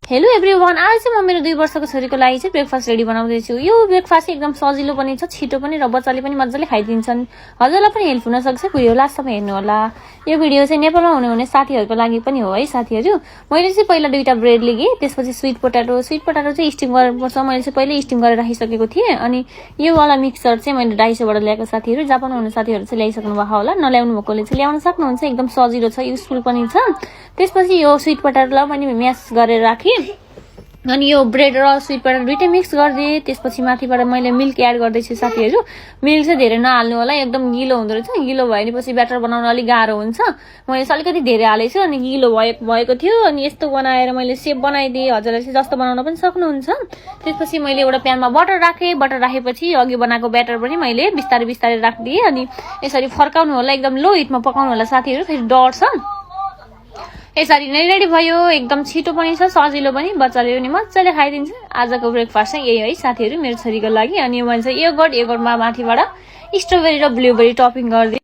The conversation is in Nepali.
हेलो एभ्रीवान, आज चाहिँ म मेरो 2 वर्षको छोरीको लागि चाहिँ ब्रेकफास्ट रेडी बनाउँदैछु। यो ब्रेकफास्ट एकदम सजिलो पनि छ, छिटो पनि, र बच्चाले पनि मजाले खाइदिन्छन्। हजुरलाई पनि हेल्प हुन सक्छ, भिडियो लास्टसम्म हेर्नु होला। यो भिडियो चाहिँ नेपालमा हुनुहुने साथीहरूको लागि पनि हो है साथीहरू। मैले चाहिँ पहिला 2टा ब्रेड लिएँ, त्यसपछि स्वीट पोटाटो चाहिँ स्टिम गर्नुपर्छ। मैले चाहिँ पहिल्यै स्टिम गरेर राखिसकेको थिएँ। अनि यो वाला मिक्सर चाहिँ मैले डाइसोबाट ल्याएको साथीहरू, जापानमा हुने साथीहरू चाहिँ ल्याइसक्नु भएको होला, नल्याउनु भएकोले चाहिँ ल्याउन सक्नुहुन्छ। एकदम सजिलो छ, युजफुल पनि छ। त्यसपछि यो स्वीट पोटाटोलाई पनि म्यास गरेर राखेँ। अनि यो ब्रेड र स्वीट पोटाटो दुइटै मिक्स गरिदिएँ। त्यसपछि माथिबाट मैले मिल्क एड गर्दैछु साथीहरू। मिल्क चाहिँ धेरै नहाल्नु होला, एकदम गिलो हुँदो रहेछ। गिलो भएपछि ब्याटर बनाउन अलिक गाह्रो हुन्छ। मैले अलिकति धेरै हालेको छु, अनि गिलो भएको थियो। अनि यस्तो बनाएर मैले सेप बनाइदिएँ। हजुरले चाहिँ जस्तो बनाउन पनि सक्नुहुन्छ। त्यसपछि मैले एउटा प्यानमा बटर राखेँ। बटर राखेपछि अघि बनाएको ब्याटर पनि मैले बिस्तारै बिस्तारै राखिदिएँ। अनि यसरी फर्काउनु होला, एकदम लो हिटमा पकाउनु होला साथीहरू, फेरि डढ्छ। यसरी नै रेडी भयो। एकदम छिटो पनि छ, सजिलो पनि, बच्चाले पनि मजाले खाइदिन्छ। आजको ब्रेकफास्ट चाहिँ यही है साथीहरू मेरो छोरीको लागि। अनि मैले चाहिँ योगर्टमा माथिबाट स्ट्रबेरी र ब्लुबेरी टपिङ गरिदिएँ।